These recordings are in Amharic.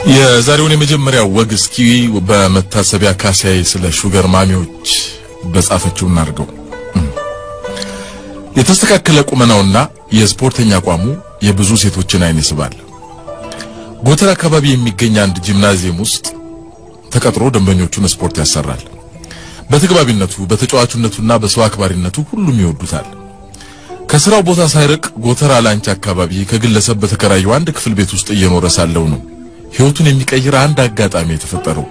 የዛሬውን የመጀመሪያው ወግ እስኪ በመታሰቢያ ካሳዬ ስለ ሹገር ማሚዎች በጻፈችው እናድርገው። የተስተካከለ ቁመናውና የስፖርተኛ አቋሙ የብዙ ሴቶችን አይን ይስባል። ጎተራ አካባቢ የሚገኝ አንድ ጂምናዚየም ውስጥ ተቀጥሮ ደንበኞቹን ስፖርት ያሰራል። በተግባቢነቱ፣ በተጫዋቹነቱና በሰው አክባሪነቱ ሁሉም ይወዱታል። ከስራው ቦታ ሳይርቅ ጎተራ ላንች አካባቢ ከግለሰብ በተከራየው አንድ ክፍል ቤት ውስጥ እየኖረ ሳለው ነው ሕይወቱን የሚቀይር አንድ አጋጣሚ የተፈጠረው።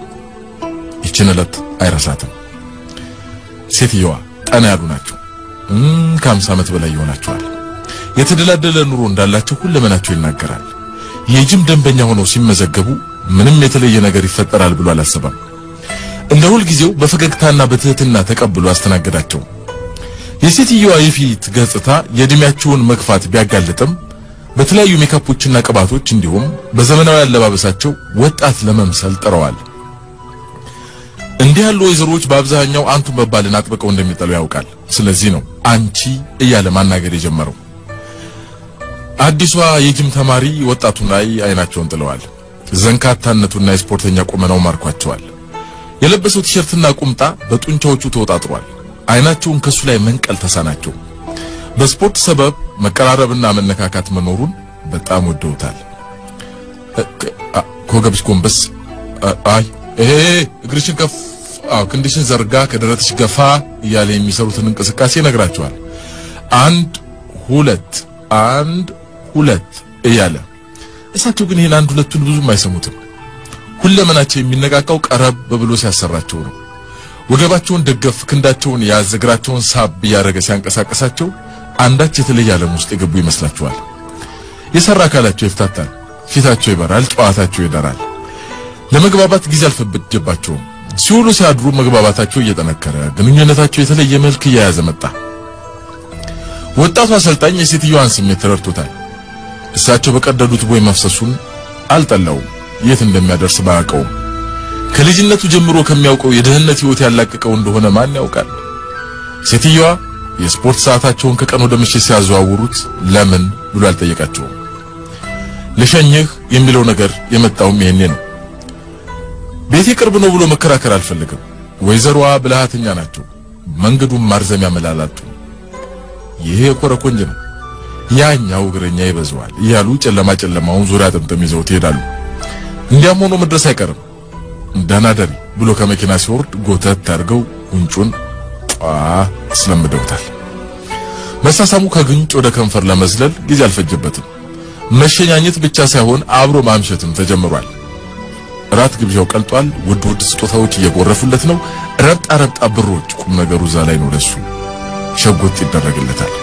ይችን ዕለት አይረሳትም። ሴትየዋ ጠና ያሉ ናቸው። ከ50 ዓመት በላይ ይሆናቸዋል። የተደላደለ ኑሮ እንዳላቸው ሁለመናቸው ይናገራል። የጂም ደንበኛ ሆነው ሲመዘገቡ ምንም የተለየ ነገር ይፈጠራል ብሎ አላሰበም። እንደ ሁልጊዜው በፈገግታና በትህትና ተቀብሎ አስተናገዳቸው። የሴትየዋ የፊት ገጽታ የእድሜያቸውን መግፋት ቢያጋልጥም በተለያዩ ሜካፖችና ቅባቶች እንዲሁም በዘመናዊ አለባበሳቸው ወጣት ለመምሰል ጥረዋል። እንዲህ ያሉ ወይዘሮች በአብዛኛው አንቱ መባልን አጥብቀው እንደሚጠሉ ያውቃል። ስለዚህ ነው አንቺ እያለ ማናገር የጀመረው። አዲሷ የጂም ተማሪ ወጣቱ ላይ አይናቸውን ጥለዋል። ዘንካታነቱና የስፖርተኛ ቁመናው ማርኳቸዋል። የለበሰው ቲሸርትና ቁምጣ በጡንቻዎቹ ተወጣጥሯል። አይናቸውን ከሱ ላይ መንቀል ተሳናቸው። በስፖርት ሰበብ መቀራረብና መነካካት መኖሩን በጣም ወደውታል። ከወገብሽ ጎንበስ፣ አይ ይሄ እግርሽን ከፍ፣ አዎ ክንድሽን ዘርጋ፣ ከደረትሽ ገፋ እያለ የሚሰሩትን እንቅስቃሴ ይነግራቸዋል። 1 2 1 2 እያለ እሳቸው ግን ይሄን 1 2ቱን ብዙም አይሰሙትም። ሁለመናቸው የሚነቃቃው ቀረብ ብሎ ሲያሰራቸው ነው። ወገባቸውን ደገፍ፣ ክንዳቸውን ያዝ፣ እግራቸውን ሳብ እያደረገ ሲያንቀሳቀሳቸው አንዳች የተለየ ዓለም ውስጥ የገቡ ይመስላቸዋል። የሰራ አካላቸው ይፍታታል፣ ፊታቸው ይበራል፣ ጨዋታቸው ይደራል። ለመግባባት ጊዜ አልፈጀባቸውም። ሲውሉ ሲያድሩ መግባባታቸው እየጠነከረ ግንኙነታቸው የተለየ መልክ እየያዘ መጣ። ወጣቱ አሰልጣኝ የሴትዮዋን ስሜት ተረድቶታል። እሳቸው በቀደዱት ቦይ መፍሰሱን አልጠላውም፣ የት እንደሚያደርስ ባያውቀውም ከልጅነቱ ጀምሮ ከሚያውቀው የድህነት ሕይወት ያላቀቀው እንደሆነ ማን ያውቃል? ሴትዮዋ የስፖርት ሰዓታቸውን ከቀን ወደ ምሽት ሲያዘዋውሩት ለምን ብሎ አልጠየቃቸውም። ልሸኝህ የሚለው ነገር የመጣውም ይሄኔ ነው። ቤቴ ቅርብ ነው ብሎ መከራከር አልፈልግም። ወይዘሮዋ ብልሃተኛ ናቸው። መንገዱን ማርዘሚያ መላላጡ ይሄ የኮረኮንጅ ነው፣ ያኛው እግረኛ ይበዛዋል እያሉ ጨለማ ጨለማውን ዙሪያ ጥምጥም ይዘው ትሄዳሉ። እንዲያም ሆኖ መድረስ አይቀርም። ደህና ደሪ ብሎ ከመኪና ሲወርድ ጎተት አድርገው ጉንጩን ጧ አስለምደውታል። መሳሳሙ ከጉንጭ ወደ ከንፈር ለመዝለል ጊዜ አልፈጀበትም። መሸኛኘት ብቻ ሳይሆን አብሮ ማምሸትም ተጀምሯል። ራት ግብዣው ቀልጧል። ውድ ውድ ስጦታዎች እየጎረፉለት ነው። ረብጣ ረብጣ ብሮች፣ ቁም ነገሩ እዛ ላይ ነው። ለሱ ሸጎጥ ይደረግለታል።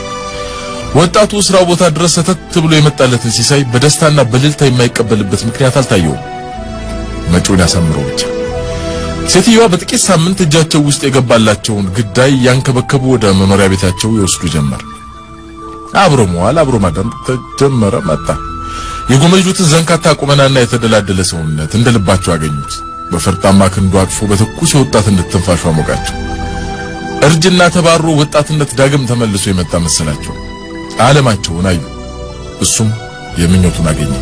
ወጣቱ ስራው ቦታ ድረስ ሰተት ብሎ የመጣለትን ሲሳይ በደስታና በልልታ የማይቀበልበት ምክንያት አልታየውም። መጪውን ያሳምረው ብቻ። ሴትዮዋ በጥቂት ሳምንት እጃቸው ውስጥ የገባላቸውን ግዳይ ያንከበከቡ ወደ መኖሪያ ቤታቸው ይወስዱ ጀመር። አብሮ መዋል አብሮ ማደር ተጀመረ። መጣ የጎመጁትን ዘንካታ ቁመናና የተደላደለ ሰውነት እንደ ልባቸው አገኙት። በፈርጣማ ክንዱ አቅፎ በትኩስ የወጣትነት ትንፋሹ አሞቃቸው። እርጅና ተባሮ ወጣትነት ዳግም ተመልሶ የመጣ መሰላቸው። ዓለማቸውን አዩ። እሱም የምኞቱን አገኘ።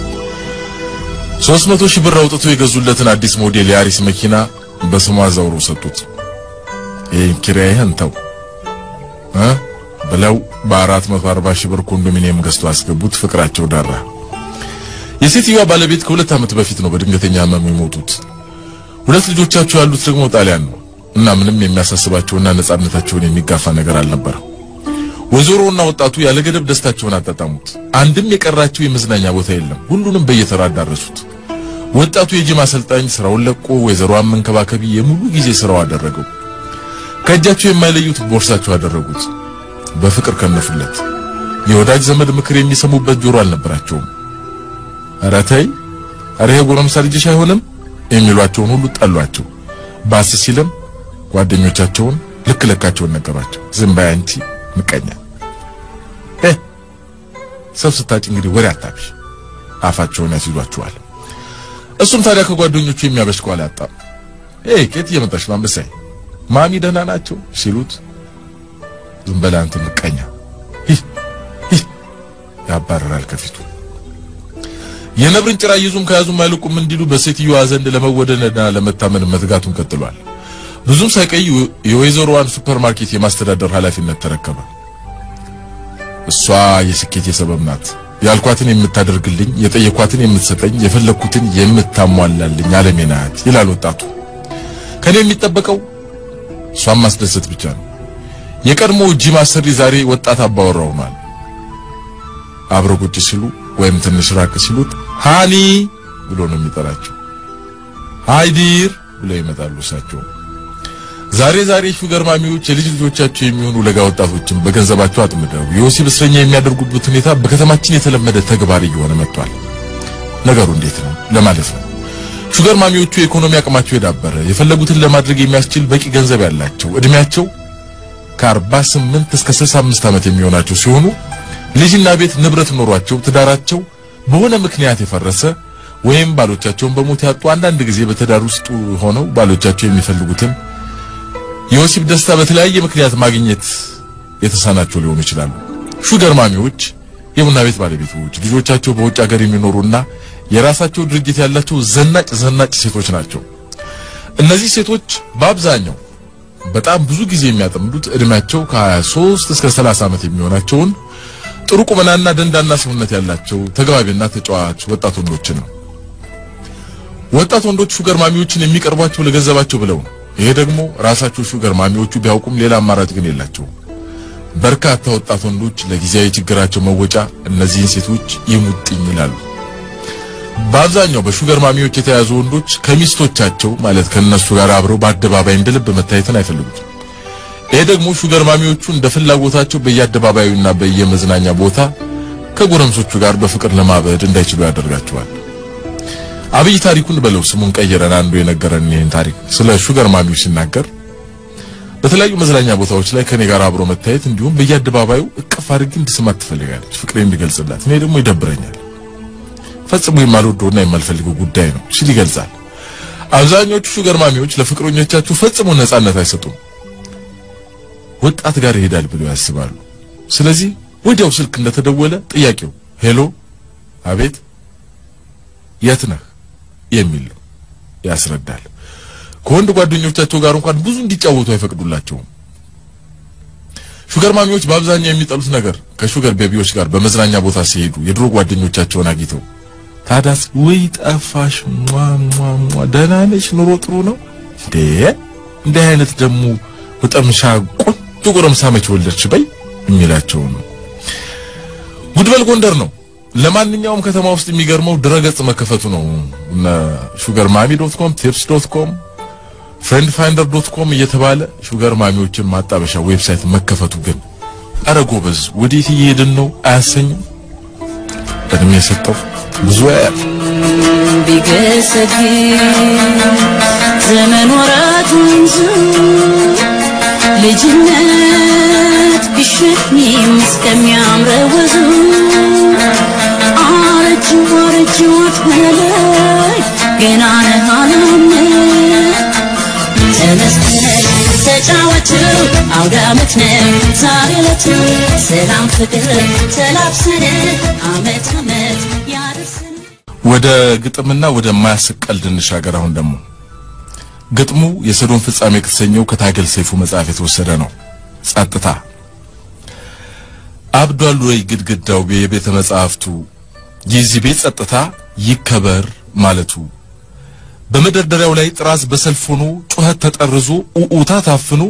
300 ሺህ ብር አውጥቶ የገዙለትን አዲስ ሞዴል የአሪስ መኪና በስሟ አዛውረው ሰጡት። ይሄን ኪራይህን ተው ብለው በ440 ሺህ ብር ኮንዶሚኒየም ገዝቶ አስገቡት። ፍቅራቸው ዳራ። የሴትዮዋ ባለቤት ከ2 ዓመት በፊት ነው በድንገተኛ ህመም የሞቱት። 2 ልጆቻቸው ያሉት ደግሞ ጣሊያን ነው እና ምንም የሚያሳስባቸውና ነፃነታቸውን የሚጋፋ ነገር አልነበረም። ወይዘሮና ወጣቱ ያለ ገደብ ደስታቸውን አጣጣሙት። አንድም የቀራቸው የመዝናኛ ቦታ የለም። ሁሉንም በየተራ አዳረሱት። ወጣቱ የጂም አሰልጣኝ ስራውን ለቆ ወይዘሮዋን መንከባከብ የሙሉ ጊዜ ስራው አደረገው። ከእጃቸው የማይለዩት ቦርሳቸው አደረጉት። በፍቅር ከነፉለት። የወዳጅ ዘመድ ምክር የሚሰሙበት ጆሮ አልነበራቸውም። ኧረ ተይ፣ ኧረ ይሄ ጎረምሳ ልጅሽ አይሆንም የሚሏቸውን ሁሉ ጠሏቸው። ባስ ሲልም ጓደኞቻቸውን ልክ ለካቸውን ነገሯቸው። ዝም በይ አንቺ ምቀኛ፣ ሰብ ስታጭ እንግዲህ ወሬ አታብሽ፣ አፋቸውን ያስይዟቸዋል። እሱም ታዲያ ከጓደኞቹ የሚያበሽቀው አላጣም። ከየት እየመጣሽ ነው አንበሳዬ? ማሚ ደህና ናቸው ሲሉት ዝም በል አንተ ምቀኛ ያባረራል ከፊቱ። የነብርን ጭራ ይዙም ከያዙም አይልቁም እንዲሉ በሴትዮዋ ዘንድ ለመወደድና ለመታመን መትጋቱን ቀጥሏል። ብዙም ሳይቆይ የወይዘሮዋን ሱፐርማርኬት የማስተዳደር ኃላፊነት ተረከበ። እሷ የስኬቴ ሰበብ ናት። ያልኳትን የምታደርግልኝ፣ የጠየኳትን የምትሰጠኝ፣ የፈለኩትን የምታሟላልኝ አለሜ ናት ይላል ወጣቱ። ከኔ የሚጠበቀው እሷን ማስደሰት ብቻ ነው። የቀድሞ ጂም አሰሪ ዛሬ ወጣት አባወራ ሆኗል። አብረው ቁጭ ሲሉ ወይም ትንሽ ራቅ ሲሉት honey ብሎ ነው የሚጠራቸው። Hi dear ብለው ይመጣሉ እሳቸው። ዛሬ ዛሬ sugar mommy ዎች የልጅ ልጆቻቸው የሚሆኑ ለጋ ወጣቶችን በገንዘባቸው አጥምደው የወሲብ እስረኛ የሚያደርጉበት ሁኔታ በከተማችን የተለመደ ተግባር እየሆነ መጥቷል። ነገሩ እንዴት ነው ለማለት ነው። sugar mommy ዎቹ የኢኮኖሚ አቅማቸው የዳበረ፣ የፈለጉትን ለማድረግ የሚያስችል በቂ ገንዘብ ያላቸው፣ እድሜያቸው ከ48 እስከ 65 ዓመት የሚሆናቸው ሲሆኑ ልጅና ቤት ንብረት ኖሯቸው ትዳራቸው በሆነ ምክንያት የፈረሰ ወይም ባሎቻቸውን በሞት ያጡ፣ አንዳንድ ጊዜ በትዳር ውስጥ ሆነው ባሎቻቸው የሚፈልጉትን የወሲብ ደስታ በተለያየ ምክንያት ማግኘት የተሳናቸው ሊሆኑ ይችላሉ። sugar mommy ዎች የቡና ቤት ባለቤቶች፣ ልጆቻቸው በውጭ ሀገር የሚኖሩና የራሳቸው ድርጅት ያላቸው ዘናጭ ዘናጭ ሴቶች ናቸው። እነዚህ ሴቶች በአብዛኛው በጣም ብዙ ጊዜ የሚያጠምዱት እድሜያቸው ከ23 እስከ 30 ዓመት የሚሆናቸውን ጥሩ ቁመናና ደንዳና ሰውነት ያላቸው ተግባቢና ተጫዋች ወጣት ወንዶችን ነው። ወጣት ወንዶች sugar mommy ዎችን የሚቀርቧቸው ለገንዘባቸው ብለው ነው። ይሄ ደግሞ ራሳቸው sugar mommy ዎቹ ቢያውቁም ሌላ አማራጭ ግን የላቸውም። በርካታ ወጣት ወንዶች ለጊዜያዊ ችግራቸው መወጫ እነዚህን ሴቶች ይሙጥኝ ይላሉ። በአብዛኛው በ sugar mommy ዎች የተያዙ ወንዶች ከሚስቶቻቸው ማለት ከነሱ ጋር አብረው በአደባባይ እንደልብ መታየትን አይፈልጉትም። ይሄ ደግሞ sugar mommy ዎቹ እንደ ፍላጎታቸው በየአደባባዩና በየመዝናኛ ቦታ ከጎረምሶቹ ጋር በፍቅር ለማበድ እንዳይችሉ ያደርጋቸዋል። አብይ ታሪኩን በለው ስሙን ቀይረን አንዱ የነገረን ይሄን ታሪክ ስለ sugar mommy ዎች ሲናገር በተለያዩ መዝናኛ ቦታዎች ላይ ከኔ ጋር አብሮ መታየት እንዲሁም በየአደባባዩ እቅፍ አድርጌ እንድስማት ትፈልጋለች፣ ፍቅሬን እንድገልጽላት። እኔ ደግሞ ይደብረኛል፣ ፈጽሞ የማልወደውና የማልፈልገው ጉዳይ ነው ሲል ይገልጻል። አብዛኞቹ sugar mommy ዎች ለፍቅረኞቻቸው ፈጽሞ ነፃነት አይሰጡም። ወጣት ጋር ይሄዳል ብለው ያስባሉ። ስለዚህ ወዲያው ስልክ እንደተደወለ ጥያቄው hello፣ አቤት፣ የት ነህ የሚል ነው ያስረዳል። ከወንድ ጓደኞቻቸው ጋር እንኳን ብዙ እንዲጫወቱ አይፈቅዱላቸውም። sugar mommy ዎች በአብዛኛው የሚጠሉት ነገር ከ sugar baby ዎች ጋር በመዝናኛ ቦታ ሲሄዱ የድሮ ጓደኞቻቸውን አግኝተው ታዳስ ወይ ጠፋሽ፣ ሟ ሟ ሟ፣ ደህና ነሽ፣ ኑሮ ጥሩ ነው እንዴ፣ እንዲህ አይነት ደግሞ ወጠምሻ ቆንጆ ጎረምሳ መች ወለድሽ በይ የሚላቸው ነው። ጉድበል ጎንደር ነው። ለማንኛውም ከተማ ውስጥ የሚገርመው ድረገጽ መከፈቱ ነው። እነ sugar mommy .com፣ tips.com፣ friend finder.com እየተባለ sugar mommy ዎችን ማጣበሻ website መከፈቱ ግን ኧረ ጎበዝ ወዴት እየሄድን ነው አያሰኝም? እድሜ የሰጠው ብዙ ያያል። ቢገሰግስ ዘመን ወራት ወንዙ ልጅነት ቢሸክሚም እስከሚያምረው ወዙ አረጅው አረጅው አትበለኝ ገና ነህ አለም። ተነስተህ ተጫወቱ አውደ ዓመት ነው ዛሬ ዕለቱ፣ ሰላም ፍቅር ተላብሰን አመት አመት ያደርሰን። ወደ ግጥምና ወደ ማያስቅ ቀልድ እንሻገር። አሁን ደግሞ ግጥሙ የሰዶም ፍጻሜ ከተሰኘው ከታገል ሰይፉ መጽሐፍ የተወሰደ ነው። ጸጥታ። አብዷል ወይ ግድግዳው የቤተ መጻሕፍቱ፣ የዚህ ቤት ጸጥታ ይከበር ማለቱ፣ በመደርደሪያው ላይ ጥራዝ በሰልፍ ሆኖ ጩኸት ተጠርዞ ኡኡታ ታፍኖ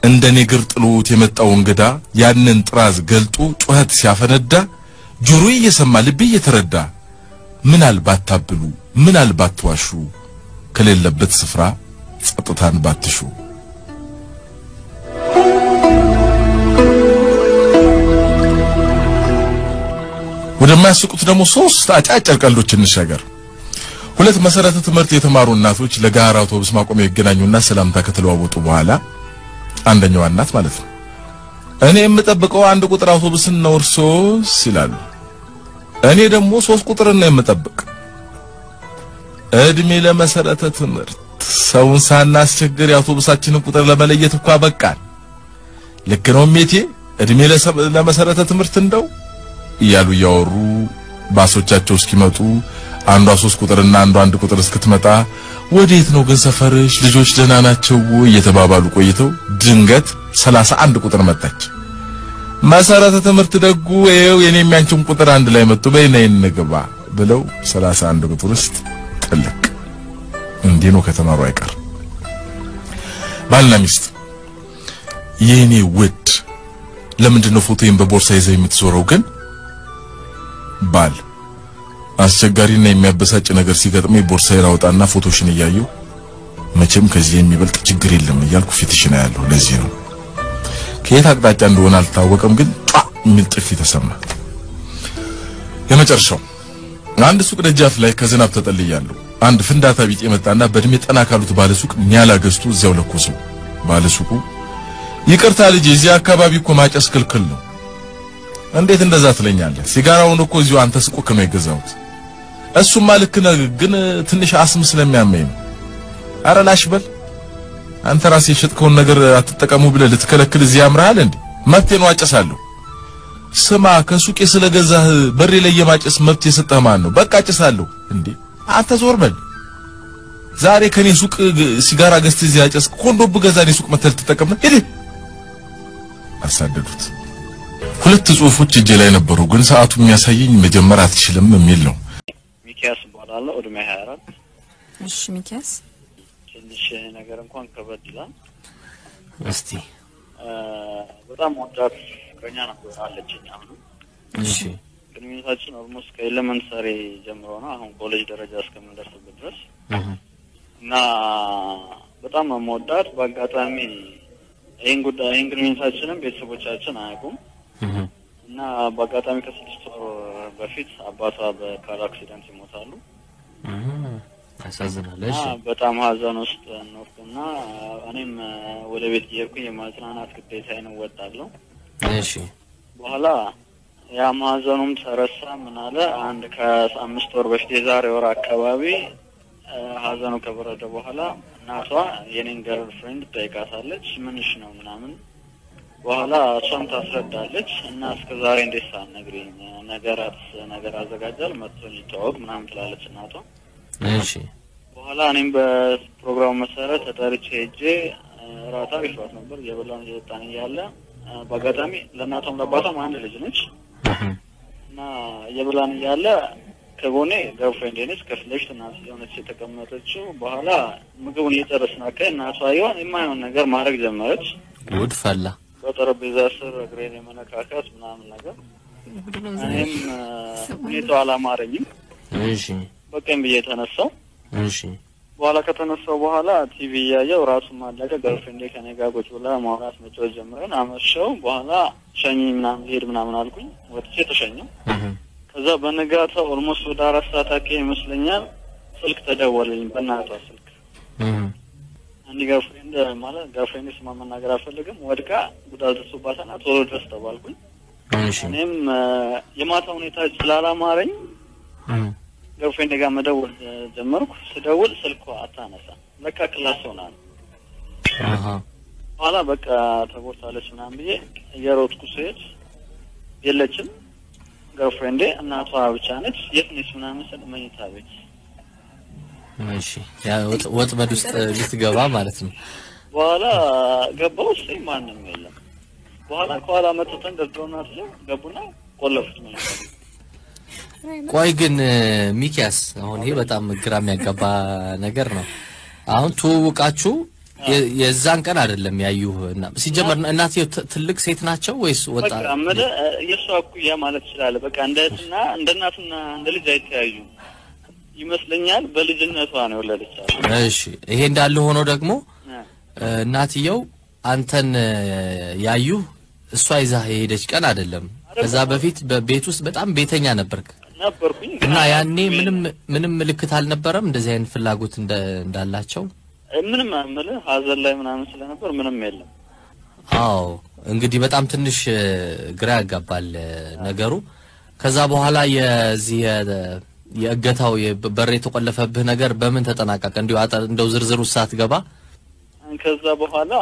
እንደ ኔግር ጥሎት የመጣው እንግዳ ያንን ጥራዝ ገልጦ ጩኸት ሲያፈነዳ ጆሮዬ እየሰማ ልቤ እየተረዳ ምናልባት ታብሉ ምናልባት ትዋሹ ከሌለበት ስፍራ ጸጥታን ባትሹ። ወደማያስቁት ደግሞ ሶስት አጫጭር ቀልዶች እንሻገር። ሁለት መሰረተ ትምህርት የተማሩ እናቶች ለጋራ አውቶቡስ ማቆሚያ ይገናኙና ሰላምታ ከተለዋወጡ በኋላ አንደኛዋ እናት ማለት ነው እኔ የምጠብቀው 1 ቁጥር አውቶቡስን ነው እርሶስ ይላሉ። እኔ ደግሞ 3 ቁጥርን ነው የምጠብቅ። እድሜ ለመሰረተ ትምህርት ሰውን ሳናስቸግር የአውቶቡሳችንን ቁጥር ለመለየት እንኳ በቃን። ልክ ነው እሜቴ፣ እድሜ ለመሰረተ ትምህርት እንደው እያሉ እያወሩ ባሶቻቸው እስኪመጡ አንዷ 3 ቁጥርና አንዷ 1 ቁጥር እስክትመጣ ወዴት ነው ግን ሰፈርሽ፣ ልጆች ደህና ናቸው እየተባባሉ ቆይተው ድንገት 31 ቁጥር መጣች። መሰረተ ትምህርት ደጉ ይኸው የኔም ያንቺም ቁጥር አንድ ላይ መጡ፣ በይ ነይ እንግባ ብለው 31 ቁጥር ውስጥ ጥልቅ። እንዲህ ነው ከተማሩ አይቀር። ባልና ሚስት የኔ ውድ ለምንድን ነው ፎቶዬን በቦርሳ ይዘህ የምትዞረው ግን? ባል አስቸጋሪና የሚያበሳጭ ነገር ሲገጥመኝ ቦርሳዬን አወጣና ፎቶሽን እያየሁ መቼም ከዚህ የሚበልጥ ችግር የለም እያልኩ ፊትሽን አያለሁ። ለዚህ ነው። ከየት አቅጣጫ እንደሆነ አልታወቀም፣ ግን ጧ የሚል ጥፊ ተሰማ። የመጨረሻው አንድ ሱቅ ደጃፍ ላይ ከዝናብ ተጠልያለሁ። አንድ ፍንዳታ ቢጤ መጣና በእድሜ ጠና ካሉት ባለ ሱቅ ኒያላ ገዝቶ እዚያው ለኮሰው። ባለ ሱቁ ይቅርታ ልጄ፣ እዚህ አካባቢ እኮ ማጨስ ክልክል ነው። እንዴት እንደዛ ትለኛለህ? ሲጋራውን እኮ እዚሁ አንተ ሱቅ ነው የገዛሁት። እሱማ ልክ ነህ፣ ግን ትንሽ አስም ስለሚያመኝ ነው። ኧረ ላሽ በል አንተ ራስህ የሸጥከውን ነገር አትጠቀሙ ብለህ ልትከለክል እዚህ ያምርሃል እንዴ? መብቴ ነው፣ አጨሳለሁ። ስማ ከሱቄ ስለገዛህ በሬ ላይ የማጨስ መብት የሰጠህ ማን ነው? በቃ አጨሳለሁ። እንዴ አንተ ዞር በል። ዛሬ ከኔ ሱቅ ሲጋራ ገዝተህ እዚህ አጨስክ፣ ኮንዶም ብገዛ እኔ ሱቅ መተህ ልትጠቀም ነው? ሂድ። አሳደዱት። ሁለት ጽሁፎች እጄ ላይ ነበሩ፣ ግን ሰዓቱ የሚያሳየኝ መጀመር አትችልም የሚል ነው። ሚኪያስ እባላለሁ፣ እድሜ 24። እሺ ሚኪያስ፣ ትንሽ ነገር እንኳን ከበድ ይላል። እስቲ በጣም ወዳት ፍቅረኛ ነበር አለችኝ። አሁን እሺ፣ ግንኙነታችን almost ከ elementary ጀምሮ ነው አሁን ኮሌጅ ደረጃ እስከምንደርስበት ድረስ እና በጣም መወዳት። በአጋጣሚ ይሄን ጉዳይ ይሄን ግንኙነታችንን ቤተሰቦቻችን አያውቁም እና በአጋጣሚ ከ6 ወር በፊት አባቷ በ car accident ይሞታሉ። ያሳዝናል። እሺ፣ በጣም ሀዘን ውስጥ ኖርኩና እኔም ወደ ቤት እየሄድኩኝ የማጽናናት ግዴታዬን እወጣለሁ። እሺ፣ በኋላ ያ ማዘኑም ተረሳ። ምን አለ አንድ ከ5 ወር በፊት የዛሬ ወር አካባቢ ሀዘኑ ከበረደ በኋላ እናቷ የኔን girlfriend ጠይቃታለች። ምንሽ ነው ምናምን። በኋላ እሷም ታስረዳለች እና እስከዛሬ እንዴት ሳትነግሪኝ ነገር አዘጋጃል መጥቶ እንዲተዋወቅ ምናምን ትላለች እናቷ። እሺ፣ በኋላ እኔም በፕሮግራሙ መሰረት ተጠርቼ ሄጄ እራት አሪፍ እራት ነበር እየበላን እየጠጣን እያለ በአጋጣሚ ለእናቷም ለአባቷም አንድ ልጅ ነች እና እየበላን እያለ ከጎኔ girlfriend ነች፣ ከፊት ለፊት እናት የሆነች የተቀመጠችው። በኋላ ምግቡን እየጨረስን አካባቢ እናቷ የሆነ የማይሆን ነገር ማድረግ ጀመረች። ጉድ ፈላ። በጠረጴዛ ስር እግሬን የመነካካት ምናምን ነገር። እኔም ሁኔታው አላማረኝም። እሺ፣ በቀኝ ብዬ ተነሳው። እሺ፣ በኋላ ከተነሳው በኋላ ቲቪ እያየው ራሱን ማለቀ። girlfriend ኤ ከኔ ጋር ቁጭ ብላ ማውራት መጫወት ጀምረን አመሸው። በኋላ ሸኝ ምናምን ልሄድ ምናምን አልኩኝ። ወጥቼ ተሸኘው። ከዛ በንጋታው almost ወደ 4 ሰዓት አካባቢ ይመስለኛል ስልክ ተደወለልኝ፣ በእናቷ ስልክ። አንድ girlfriend ማለት girlfriend ስሟን መናገር አልፈልግም፣ ወድቃ ጉዳት ደርሶባታል ቶሎ ድረስ ተባልኩኝ። እሺ፣ እኔም የማታ ሁኔታ ስላላማረኝ girlfriend ጋር መደወል ጀመርኩ። ስደውል ስልኳ አታነሳ፣ ለካ class ሆና ነው። በኋላ በቃ ተጎድታለች ምናምን ብዬ እየሮጥኩ ስሄድ የለችም girlfriend ኤ፣ እናቷ ብቻ ነች። የት ነች ምናምን ስል መኝታ ቤት። እሺ፣ ያ ወጥመድ ውስጥ ልትገባ ማለት ነው። በኋላ ገባሁ፣ እሰይ ማንም የለም። በኋላ ከኋላ መጥተው ተንደርድረው እናትየው ገቡና ቆለፉት መኝታ ቤት። ቆይ ግን ሚኪያስ፣ አሁን ይሄ በጣም ግራ የሚያጋባ ነገር ነው። አሁን ትውውቃችሁ የዛን ቀን አይደለም ያዩህ እና ሲጀመር እናትየው ትልቅ ሴት ናቸው ወይስ ወጣት? በቃ የእሷ እኩያ ማለት ይችላል። በቃ እንደ እህትና እንደ እናትና እንደ ልጅ አይተያዩም ይመስለኛል። በልጅነቷ ነው የወለደቻት። እሺ፣ ይሄ እንዳለ ሆኖ ደግሞ እናትየው አንተን ያዩህ እሷ ይዛህ የሄደች ቀን አይደለም። ከዛ በፊት በቤት ውስጥ በጣም ቤተኛ ነበርክ ነበርኩኝ እና ያኔ ምንም ምልክት አልነበረም እንደዚህ አይነት ፍላጎት እንዳላቸው? ምንም አምልህ ሀዘን ላይ ምናምን ስለነበር ምንም የለም። አዎ፣ እንግዲህ በጣም ትንሽ ግራ ያጋባል ነገሩ። ከዛ በኋላ የዚህ የእገታው በር የተቆለፈብህ ነገር በምን ተጠናቀቀ? እንዲሁ እንደው ዝርዝሩ ሳትገባ። ከዛ በኋላ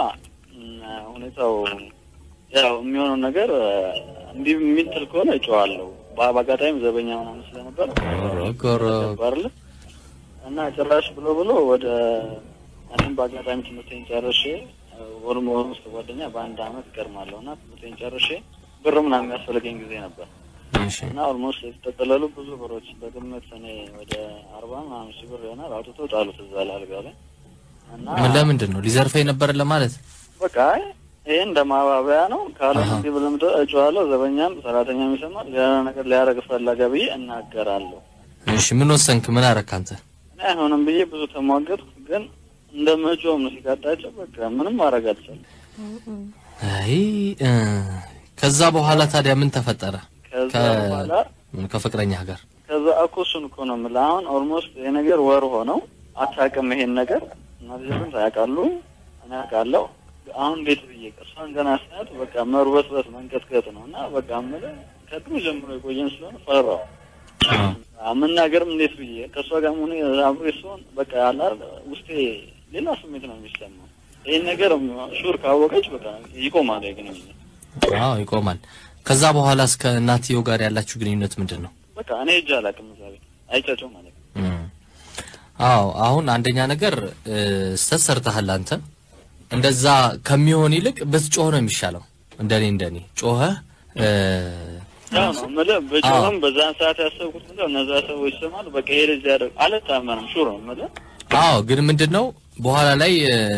ሁኔታው ያው የሚሆነው ነገር እንዲህ የሚትል ከሆነ እጮሃለሁ፣ በአጋጣሚ ዘበኛ ምናምን ስለነበር እና ጭራሽ ብሎ ብሎ ወደ እኔም በአጋጣሚ ትምህርቴን ጨርሼ almost ጓደኛ በአንድ አመት እቀድማለሁ እና ትምህርቴን ጨርሼ ብር ምናምን የሚያስፈልገኝ ጊዜ ነበር እና almost የተጠቀለሉ ብዙ ብሮች በግምት እኔ ወደ 40 ምናምን ሺህ ብር ይሆናል አውጥተው ጣሉት እዛ ላይ አልጋ ላይ። እና ምን ለምንድን ነው ሊዘርፈኝ ነበር ለማለት? በቃ ይሄ እንደ ማባበያ ነው። ካልሆነ እንዲህ ብለም እጮሃለሁ፣ ዘበኛም ሰራተኛም ይሰማል። ሌላ ነገር ሊያደርግ ፈለገ ብዬ እናገራለሁ። እሺ ምን ወሰንክ? ምን አደረክ አንተ? እኔ አይሆንም ብዬ ብዙ ተሟገጥኩ፣ ግን እንደመጮም ነው ሲቃጣቸው በቃ ምንም ማድረግ አልቻልኩም። አይ ከዛ በኋላ ታዲያ ምን ተፈጠረ? ከዛ በኋላ ከፍቅረኛ ጋር ከዛ እኮ እሱን እኮ ነው የምልህ። አሁን almost ይሄ ነገር ወር ሆነው አታውቅም ይሄን ነገር እናትየውም ታውቃሉ፣ እኔ አውቃለሁ። አሁን እንዴት ብዬ እሷን ገና ሳያት በቃ መርበትበት መንቀጥቀጥ ነው። እና በቃ የምልህ ከድሮ ጀምሮ የቆየን ስለሆነ ፈራሁ። መናገርም እንዴት ብዬ ከእሷ ጋር ሆኜ አብሬ ስሆን በቃ አለ አይደል ውስጤ ሌላ ስሜት ነው የሚሰማው። ይሄን ነገር sure ካወቀች በቃ ይቆማል ግንኙነት። አዎ ይቆማል። ከዛ በኋላ እስከ እናትየው ጋር ያላችሁ ግንኙነት ምንድን ነው? በቃ እኔ ሄጄ አላውቅም እዛ ቤት አይቻቸውም ማለት ነው። አዎ አሁን አንደኛ ነገር ስህተት ሰርተሃል አንተ። እንደዛ ከሚሆን ይልቅ ብትጮህ ነው የሚሻለው። እንደኔ ጮኸህ ያው ነው የምልህ። ብጮህም በዛን ሰዓት ያሰብኩት ምንድን ነው እነዛ ሰዎች ይሰማሉ በቃ ይሄ ልጅ ያደርግ አልታመንም sure ነው የምልህ። አዎ ግን ምንድነው በኋላ ላይ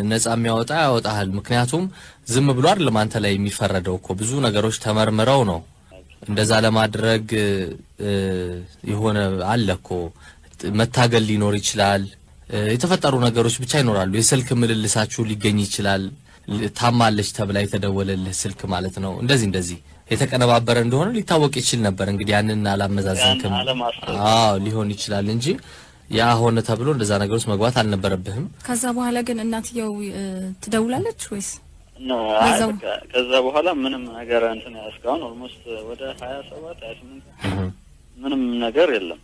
ነፃ የሚያወጣ ያወጣሃል። ምክንያቱም ዝም ብሎ አይደለም አንተ ላይ የሚፈረደው እኮ ብዙ ነገሮች ተመርምረው ነው። እንደዛ ለማድረግ የሆነ አለ እኮ መታገል ሊኖር ይችላል። የተፈጠሩ ነገሮች ብቻ ይኖራሉ። የስልክ ምልልሳችሁ ሊገኝ ይችላል። ታማለች ተብላ የተደወለልህ ስልክ ማለት ነው። እንደዚህ የተቀነባበረ እንደሆነ ሊታወቅ ይችል ነበር። እንግዲህ ያንን አላመዛዘንክም። አዎ ሊሆን ይችላል እንጂ ያ ሆነ ተብሎ እንደዛ ነገር ውስጥ መግባት አልነበረብህም። ከዛ በኋላ ግን እናትየው ትደውላለች ወይስ ነው? አይ በቃ ከዛ በኋላ ምንም ነገር እንትን እስካሁን almost ወደ 27 28 ምንም ነገር የለም።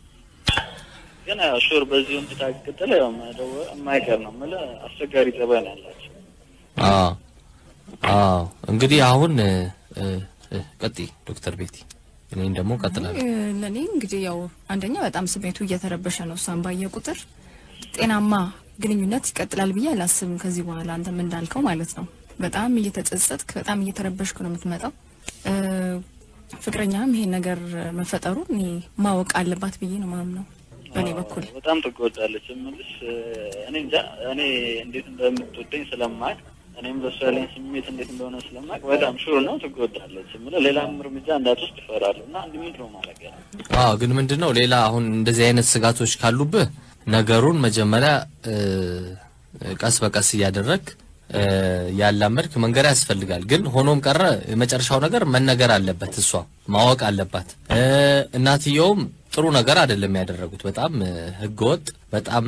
ግን ያው sure በዚህ ሁኔታ ከቀጠለ ያው መደወል የማይቀር ነው የምልህ። አስቸጋሪ ጸባይ ነው ያላቸው። አዎ አዎ እንግዲህ አሁን ቀጥይ ዶክተር ቤቲ፣ እኔን ደግሞ ቀጥላለሁ። ለኔ እንግዲህ ያው አንደኛ በጣም ስሜቱ እየተረበሸ ነው። እሷን ባየ ቁጥር ጤናማ ግንኙነት ይቀጥላል ብዬ አላስብም ከዚህ በኋላ አንተም እንዳልከው ማለት ነው። በጣም እየተጸጸትክ በጣም እየተረበሽክ ነው የምትመጣው። ፍቅረኛም ይሄን ነገር መፈጠሩ እኔ ማወቅ አለባት ብዬ ነው የማምነው። በእኔ በኩል በጣም ትጎዳለች የምልሽ። እኔ እንጃ እኔ እንዴት እንደምትወደኝ ስለማውቅ እኔም ለሷ ያለኝ ስሜት እንዴት እንደሆነ ስለማውቅ በጣም sure ነው ትጎዳለች የምልህ። ሌላም እርምጃ እንዳትወስድ እፈራለሁ። እና እንዲህ ምንድን ነው ማድረግ ያለብኝ? አዎ ግን ምንድነው ሌላ አሁን እንደዚህ አይነት ስጋቶች ካሉብህ ነገሩን መጀመሪያ ቀስ በቀስ እያደረክ ያላመድክ መንገር ያስፈልጋል። ግን ሆኖም ቀረ የመጨረሻው ነገር መነገር አለበት፣ እሷ ማወቅ አለባት። እናትየውም ጥሩ ነገር አይደለም ያደረጉት። በጣም ህገወጥ በጣም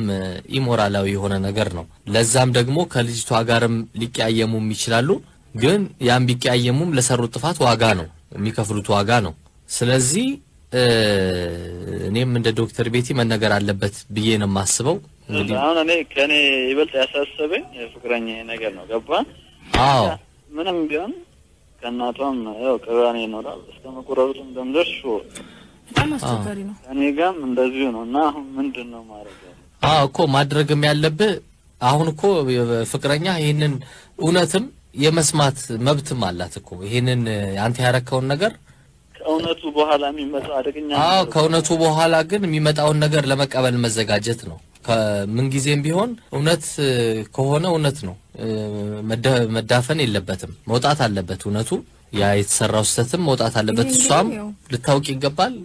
ኢሞራላዊ የሆነ ነገር ነው። ለዛም ደግሞ ከልጅቷ ጋርም ሊቀያየሙም ይችላሉ። ግን ያም ቢቀያየሙም ለሰሩት ጥፋት ዋጋ ነው የሚከፍሉት ዋጋ ነው። ስለዚህ እኔም እንደ ዶክተር ቤቲ መነገር አለበት ብዬ ነው የማስበው። እንግዲህ አሁን እኔ ከኔ ይበልጥ ያሳሰበኝ የፍቅረኛዬ ነገር ነው። ገባህ? አዎ ምንም ቢሆን ከእናቷም ያው ቅራኔ ይኖራል እስከ መቆራረጡ እንደምደርስ sure በጣም አስቸጋሪ ነው። እኔ ጋርም እንደዚሁ ነው። እና አሁን ምንድን ነው ማድረግ ያለብህ? አዎ እኮ ማድረግም ያለብህ አሁን እኮ ፍቅረኛ ይሄንን እውነትም የመስማት መብትም አላት እኮ ይሄንን አንተ ያረከውን ነገር ከእውነቱ በኋላ የሚመጣው አደገኛ አዎ ከእውነቱ በኋላ ግን የሚመጣውን ነገር ለመቀበል መዘጋጀት ነው። ከምን ጊዜም ቢሆን እውነት ከሆነ እውነት ነው፣ መዳፈን የለበትም፣ መውጣት አለበት እውነቱ። ያ የተሰራው ስህተትም መውጣት አለበት። እሷም ልታውቅ ይገባል።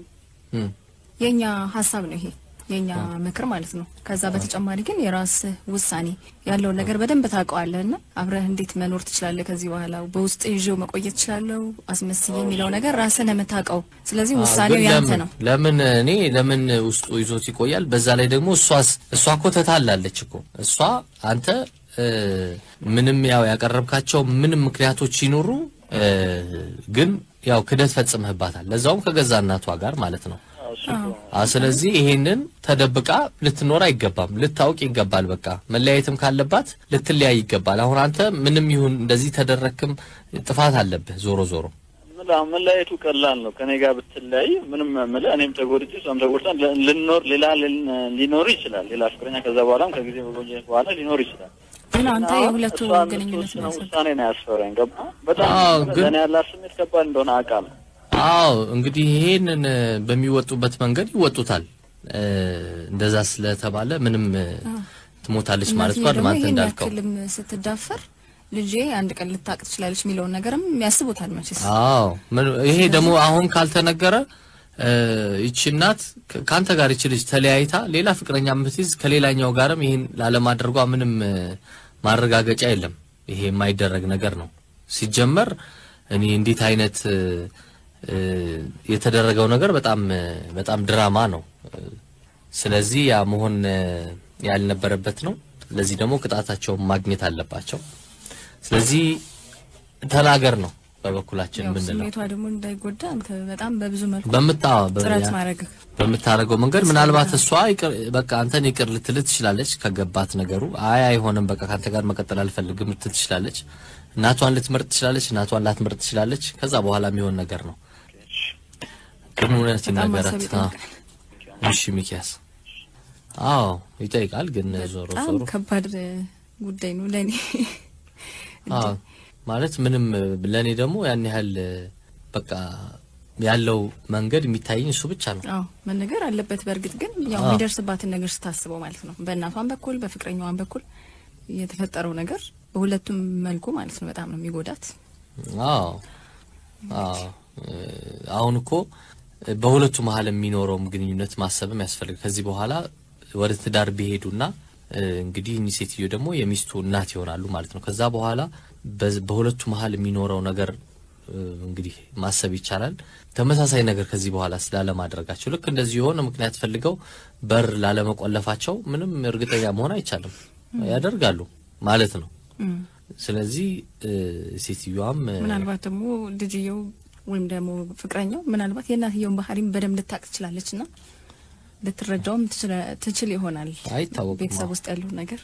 የኛ ሐሳብ ነው ይሄ የኛ ምክር ማለት ነው። ከዛ በተጨማሪ ግን የራስህ ውሳኔ ያለውን ነገር በደንብ ታውቀዋለህና አብረህ እንዴት መኖር ትችላለህ ከዚህ በኋላ በውስጥ ይዤው መቆየት እችላለሁ አስመስዬ የሚለው ነገር ራስህ ነው የምታውቀው። ስለዚህ ውሳኔው ያንተ ነው። ለምን እኔ ለምን ውስጡ ይዞት ይቆያል? በዛ ላይ ደግሞ እሷ እኮ ተታላለች እኮ እሷ አንተ ምንም ያው ያቀረብካቸው ምንም ምክንያቶች ይኖሩ ግን ያው ክደት ፈጽመህባታል፣ ለዛውም ከገዛ እናቷ ጋር ማለት ነው። ስለዚህ ይሄንን ተደብቃ ልትኖር አይገባም፣ ልታውቅ ይገባል። በቃ መለያየትም ካለባት ልትለያይ ይገባል። አሁን አንተ ምንም ይሁን እንደዚህ ተደረክም ጥፋት አለብህ ዞሮ ዞሮ። መለያየቱ ቀላል ነው። ከኔ ጋር ብትለያይ ምንም ምልህ እኔም ተጎድቼ እሷም ተጎድታ ልንኖር ሌላ ሊኖር ይችላል። ሌላ ፍቅረኛ ከዛ በኋላም ከጊዜ በኋላ ሊኖር ይችላል። ግን አንተ የሁለቱ ግንኙነት ነው ውሳኔ ነው ያስፈራኝ። ገባ በጣም ለኔ ያላት ስሜት ከባድ እንደሆነ አውቃለሁ። አዎ እንግዲህ ይሄንን በሚወጡበት መንገድ ይወጡታል። እንደዛ ስለተባለ ምንም ትሞታለች ማለት ነው። አንተ እንዳልከው ይሄን ስትዳፈር ልጄ አንድ ቀን ልታቅ ትችላለች የሚለውን ነገርም ያስቡታል መቼስ። አዎ ይሄ ደግሞ አሁን ካልተነገረ ይቺ እናት ካንተ ጋር ይቺ ልጅ ተለያይታ ሌላ ፍቅረኛ የምትይዝ ከሌላኛው ጋርም ይሄን ላለማድረጓ ምንም ማረጋገጫ የለም። ይሄ የማይደረግ ነገር ነው። ሲጀመር እኔ እንዴት አይነት የተደረገው ነገር በጣም በጣም ድራማ ነው። ስለዚህ ያ መሆን ያልነበረበት ነው። ለዚህ ደግሞ ቅጣታቸውን ማግኘት አለባቸው። ስለዚህ ተናገር ነው በበኩላችን ምንለው። ስሜቷ ደግሞ እንዳይጎዳ አንተ በጣም በብዙ መልኩ ጥረት ማድረግ በምታረገው መንገድ ምናልባት እሷ በቃ አንተን ይቅር ልትል ትችላለች። ከገባት ነገሩ አይ አይሆንም በቃ ካንተ ጋር መቀጠል አልፈልግም ልትል ትችላለች። እናቷን ልትመርጥ ትችላለች፣ እናቷን ላትመርጥ ትችላለች። ከዛ በኋላ የሚሆን ነገር ነው። ግን እውነት ይናገራት። እሺ ሚኪያስ፣ አዎ ይጠይቃል። ግን ዞሮ ዞሮ ከባድ ጉዳይ ነው ለኔ። አዎ ማለት ምንም ለኔ ደግሞ ያን ያህል በቃ ያለው መንገድ የሚታየኝ እሱ ብቻ ነው። አዎ መነገር አለበት። በእርግጥ ግን ያው የሚደርስባትን ነገር ስታስበው ማለት ነው በእናቷም በኩል በፍቅረኛዋም በኩል የተፈጠረው ነገር በሁለቱም መልኩ ማለት ነው በጣም ነው የሚጎዳት። አዎ አዎ አሁን እኮ በሁለቱ መሀል የሚኖረውም ግንኙነት ማሰብም ያስፈልጋል። ከዚህ በኋላ ወደ ትዳር ቢሄዱና እንግዲህ እኚህ ሴትዮ ደግሞ የሚስቱ እናት ይሆናሉ ማለት ነው። ከዛ በኋላ በሁለቱ መሀል የሚኖረው ነገር እንግዲህ ማሰብ ይቻላል። ተመሳሳይ ነገር ከዚህ በኋላ ስላለማድረጋቸው ልክ እንደዚህ የሆነ ምክንያት ፈልገው በር ላለመቆለፋቸው ምንም እርግጠኛ መሆን አይቻልም። ያደርጋሉ ማለት ነው። ስለዚህ ሴትዮዋም ምናልባት ደግሞ ልጅየው ወይም ደግሞ ፍቅረኛው ምናልባት የእናትየውን ባህሪም በደንብ ልታቅ ትችላለችና ልትረዳውም ትችል ይሆናል። አይታወቅም ቤተሰብ ውስጥ ያለው ነገር።